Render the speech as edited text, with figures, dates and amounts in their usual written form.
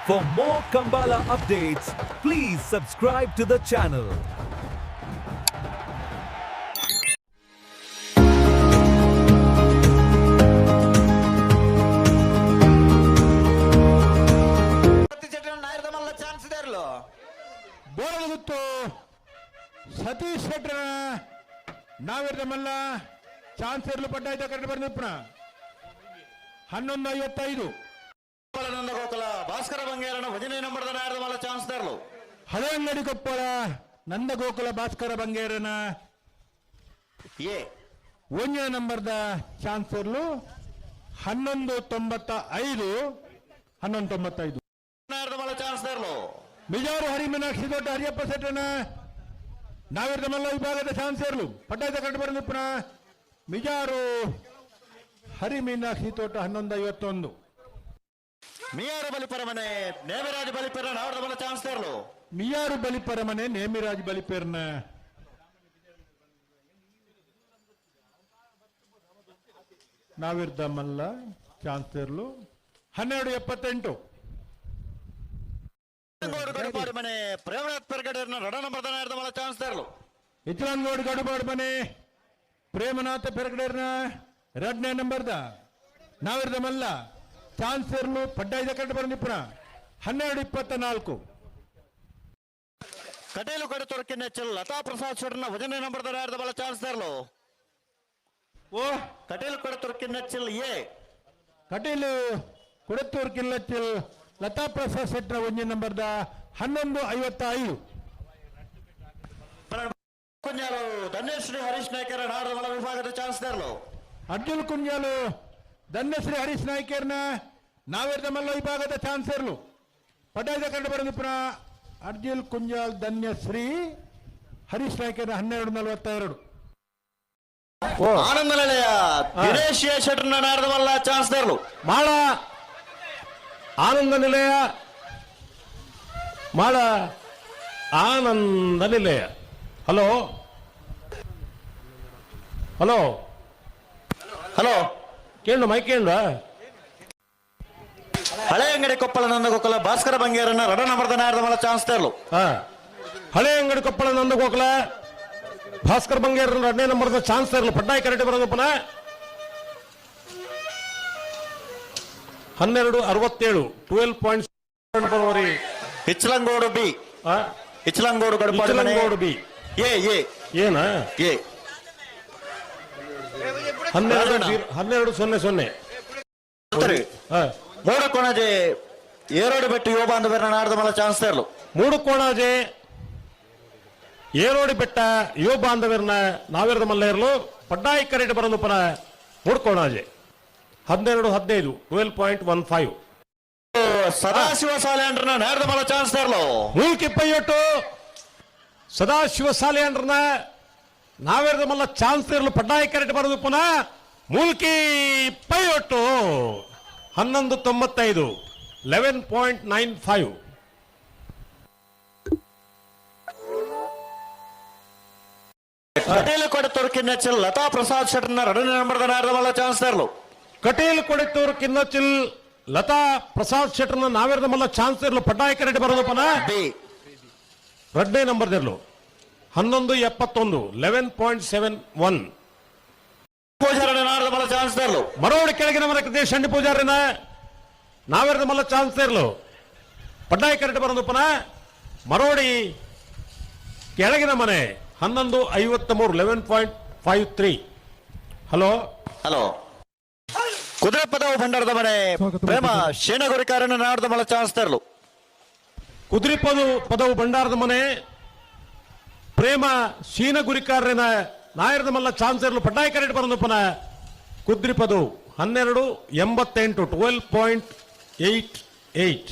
For more Kambala updates, please subscribe to the channel. Boralatguttu Satish ಶೆಟ್ಟರ ನಾವಿರ್ದ ಮಲ್ಲ ಚಾನ್ಸರ್ಲು ಪಡ್ಡಾಯ್ತ correct ಬಂದಿಪ್ಪಣ 11:55. Nandagokula Bhaskara ಬಂಗೇರನ ಭಜನೆ ನಂಬರ್ದ ನಾಯರದ ಮಲ್ಲ ಚಾನ್ಸ್ದಾರ್ಲು. ಹಳೆಯಂಗಡಿ ಕೊಪ್ಪಳ ನಂದಗೋಕುಲ ಭಾಸ್ಕರ ಬಂಗೇರನ ಎ. ಒಂದನೇ ನಂಬರ್ದ ಚಾನ್ಸರ್ಲು 11:95, 11:95. ನಾಯರದ ಮಲ್ಲ ಚಾನ್ಸ್ದಾರ್ಲು. ಮಿಜಾರು ಹರಿ ಮೀನಾಕ್ಷಿ ದೊಡ್ಡ ಹರಿಯಪ್ಪ ಶೆಟ್ಟನ ನಾವಿರ್ದ ಮಲ್ಲ ವಿಭಾಗದ ಚಾನ್ಸರ್ಲು ಪಟ್ಟಾಯ್ತ ಕರೆಕ್ಟ್ ಬಂದಿಪ್ಪಣ. ಮಿಜಾರು ಹರಿ ಮೀನಾಕ್ಷಿ ತೋಟ 11:51. ಮಿಯಾರು ಬಲಿಪರ ಮನೆ ನೇಮರಾಜ್ ಬಲಿಪರ ನಾವರದ ಮಲ್ಲ ಚಾನ್ಸ್ದಾರ್ಲು. ಮಿಯಾರು ಬಲಿಪರ ಮನೆ ನೇಮಿರಾಜ್ ಬಲಿಪೇರ್ನ ನಾವಿರ್ದ ಮಲ್ಲ ಚಾನ್ಸರ್ಲು 12:78. ಗಡುಪಾಡಿ ಮನೆ ಪ್ರೇಮನಾಥ್ ಪೆರ್ಗಡೇರ್ನ ರಡ ನಂಬರ್ದ ನಾಯರದ ಮಲ್ಲ ಚಾನ್ಸ್ದಾರ್ಲು. ಇಚ್ಲಂಗೋಡ್ ಗಡುಬಾಡ್ ಮನೆ ಪ್ರೇಮನಾಥ ಪೆರ್ಗಡೇರ್ನ ಎರಡನೇ ನಂಬರ್ದ ನಾವಿರ್ದ ಮಲ್ಲ ಚಾನ್ಸರ್ಲು ಪಡ್ಡಾಯ್ದ ಕಟ್ಟ ಬಂದಿಪ್ಪುನ 12:24. ಕಟೇಲು ಕಡತೊರಕಿನ ಚೆಲ್ ಲತಾ ಪ್ರಸಾದ್ ಶೆಟ್ಟರ್ನ ಭಜನೆ ನಂಬರ್ದ ನಾಯರದ ಮಲ್ಲ ಚಾನ್ಸ್ದಾರ್ಲು. ಓ. ಕಟೇಲು ಕಡತೊರಕಿನ ಚೆಲ್ ಎ. ಕಟೀಲು ಕುಡತ್ತೂರು ಕಿಲ್ಲಚ್ಚಿಲ್ ಲತಾ ಪ್ರಸಾದ್ ಶೆಟ್ಟರ ಒಂಜಿ ನಂಬರ್ದ 11:55. ಕುಂಜಾಲು ಧನ್ಯಶ್ರೀ ಹರೀಶ್ ನಾಯ್ಕರ ನಾಡದ ಮಲ್ಲ ವಿಭಾಗದ ಚಾನ್ಸ್ದಾರ್ಲು. ಅರ್ಜುನ್ ಕುಂಜಾಲು ಧನ್ಯಶ್ರೀ ಹರೀಶ್ ನಾಯ್ಕರ್ನ ನಾವೇರ್ದ ಮಲ್ಲ ವಿಭಾಗದ ಚಾನ್ಸರ್ಲು ಪಟಾಯ್ದ ಕಂಡು ಬರೆದಿಪ್ಪುನ ಅರ್ಜುನ್ ಕುಂಜಾಲ್ ಧನ್ಯಶ್ರೀ ಹರೀಶ್ ನಾಯ್ಕರ್ನ 12:42. ಆನಂದ ನಿಲಯ ದಿನೇಶ್ ಎ ಶೆಟ್ಟರ್ನ ನಾಡದ ಮಲ್ಲ ಚಾನ್ಸ್ದಾರ್ಲು. ಮಾಳ ಆನಂದ ನಿಲಯ, ಮಾಳ ಆನಂದ ನಿಲಯ. Hello hello. Hello. ಕೇಳು, ಮೈಕ್ ಕೇಳ. ಹಳೆ ಅಂಗಡಿ ಕೊಪ್ಪಳ ನಂದಗೋಕುಲ ಭಾಸ್ಕರ ಬಂಗೇರನ್ನ ರಡ ನಂಬರ್ದ ನಾಯರದ ಮಲ್ಲ ಚಾನ್ಸ್ದಾರ್ಲು. ಹಾ, ಹಳೆ ಅಂಗಡಿ ಕೊಪ್ಪಳ ನಂದಗೋಕುಲ ಭಾಸ್ಕರ್ ಬಂಗೇರ ಎರಡನೇ ನಂಬರ್ದ ಚಾನ್ಸ್ ಇರಲು ಪಡ್ಡಾಯಿ ಕರೆಕ್ಟ್ ಬರೋದಪ್ಪನ 12:67, 12 ಪಾಯಿಂಟ್ ಬರೋರಿ. ಹಿಚ್ಚಲಂಗೋಡು ಬಿ, ಹಿಚ್ಚಲಂಗೋಡು ಗಡುಪಾಡಿ ಮನೆ. ಹಿಚ್ಚಲಂಗೋಡು B. A A. ಏನ? ಎ. 12 ರಾಜಣ್ಣ. 12:00. ಹಾ. ಮೂಡಕೊಣಜೆ ಏರೋಡು ಬೆಟ್ಟು ಯುವ ಬಾಂಧವರನ್ನ ನಾಡದ ಮಲ್ಲ ಚಾನ್ಸ್ದಾರ್ಲು. ಮೂಡು ಕೋಣಾಜೆ ಏರೋಡಿ ಬೆಟ್ಟ ಯುವ ಬಾಂಧವರನ್ನ ನಾವಿರದ ಮಲ್ಲೇರ್ಲು ಪಡ್ಡಾಯಿ ಕರೆಟ್ ಬರಂದುಪನ ಮೂಡ್ಕೋಣಾಜೆ 12:15, 12.15. ಸದಾಶಿವ ಸಾಲ್ಯಾಂಡ್ರನ್ನ ನಾಡದ ಮಲ್ಲ ಚಾನ್ಸ್ದಾರ್ಲು. ಮೂಲ್ಕಿಪ್ಪಯ್ಯೊಟ್ಟು ಸದಾಶಿವ ಸಾಲಿಯಂಡ್ರನ್ನ ನಾವಿರದ ಮಲ್ಲ ಚಾನ್ಸ್ ಇರಲು ಪಡ್ಡಾಯಿ ಕರೆಟ್ ಬರಂದುಪನ ಮೂಲ್ಕಿ ಇಪ್ಪಯ್ಯೊಟ್ಟು 11:95, 11.95. ಕಟೀಲು ಕೊಡತೂರು ಕಿನ್ನಚ್ಚಲ್ ಲತಾ ಪ್ರಸಾದ್ ಶೆಟ್ಟರ್ನ ಎರಡನೇ ನಂಬರ್ದ ನಾಡದ ಮಲ್ಲ ಚಾನ್ಸ್ದಾರ್ಲು. ಕಟೀಲ್ ಕೊಡಿತೂರು ಕಿನ್ನಚಿಲ್ ಲತಾ ಪ್ರಸಾದ್ ಶೆಟ್ಟರ್ನ ನಾವಿರದ ಮಲ್ಲ ಚಾನ್ಸ್ ಇರಲು ಪಡ್ಡಾಯಿ ಕರೆಟ್ ಬರೋದಪ್ಪನ ಬಿ. ಎರಡನೇ ನಂಬರ್ದಿರಲು 11:71, 11.71. ಪೂಜಾರನ ನಾಡದ ಮಲ್ಲ ಚಾನ್ಸ್ದಾರ್ಲು. ಮರೋಡಿ ಕೆಳಗಿನ ಮನೆ ಶಂಡಿ ಪೂಜಾರಿನ ನಾವಿರದ ಮಲ್ಲ ಚಾನ್ಸ್ ಇರಲು ಪಡ್ಡಾಯಿ ಕರೆಟ್ ಬರೋದಪ್ಪನ ಮರೋಡಿ ಕೆಳಗಿನ ಮನೆ 11:53, 11.53. ಹಲೋ. ಹಲೋ. ಕುದುರೆಪದವು ಭಂಡಾರದ ಮನೆ ಪ್ರೇಮ ಶೇಣಗುರಿಕಾರನ ನಾಡದ ಮಲ್ಲ ಚಾನ್ಸ್ದಾರ್ಲು. ಕುದುರೆಪದು ಪದವು ಭಂಡಾರದ ಮನೆ ಪ್ರೇಮ ಶೀನ ಗುರಿಕಾರನ ನಾಯರದ ಮಲ್ಲ ಚಾನ್ಸರ್ಲು ಪಡ್ಡಾಯ ಕರೆಟ್ ಬರಂದಪ್ಪನ ಕುದ್ರಿಪದು 12:88, 12.88.